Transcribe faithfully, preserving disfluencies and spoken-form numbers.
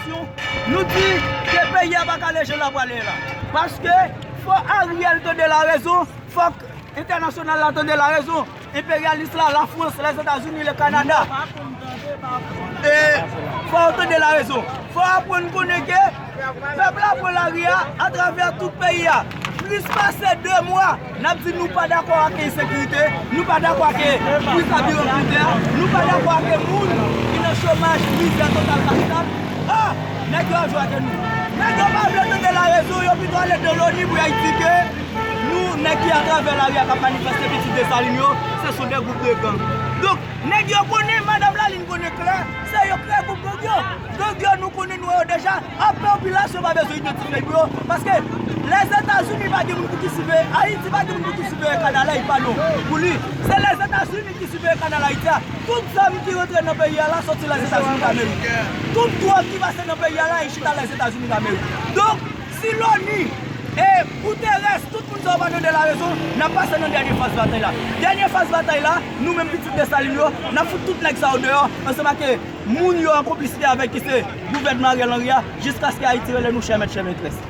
Nou di ke peyi a pa ka ale jan l ap prale la. Paske fò Ariel tande larezon, fòk entènasyonal la tande larezon, enperyalis la, Lafrans, Lèzetazini, le Kanada. E fò yo tande larezon. Fò aprann konnen ke pèp la pran lari a atravè tout peyi a. Plis pase de mwa, n ap di nou pa dakò ak ensekirite, nou pa dakò ak pri kabiran k moute a, nou pa dakò ak moun ki nan chomaj, mizè total kapital. Ah! Nèg yo ap jwe ak nou. Nèg yo pa vle tande larezon, yo pito ale nan loni pou y al di ke nou, nèg ki atravè lari a k ap manifeste pitit Desalin yo, ce sont des groupes de gang. Donk, nèg yo konnen, madanm Lalin konnen klè, se yo kreye gwoup gang yo. Gang yo, nou konnen nou yo deja, a popilasyon pa bezwen idantifye pou yo, paske Lèzetazini pa gen moun pou ki siveye, Ayiti pa gen moun pou ki siveye kanal la, li pa non pou li. Se Lèzetazini ki siveye kanal Ayiti a. Tout zam ki rantre nan peyi a la soti Lèzetazini d'Amerik. Tout dwòg ki pase nan peyi a la, li chita Lèzetazini d'Amerik. Donk, si loni e Guterres, tout moun sa yo pa tande larezon, n ap pase nan dènye faz batay la. Dènye faz batay la, nou menm pitit Desalin yo, n ap fout tout nèg sa yo deyò, ansanm ak moun yo an konplisite avèk ki se gouvènman Ariel Henry a, jiskaske Ayiti rele nou chè mèt chè metrès.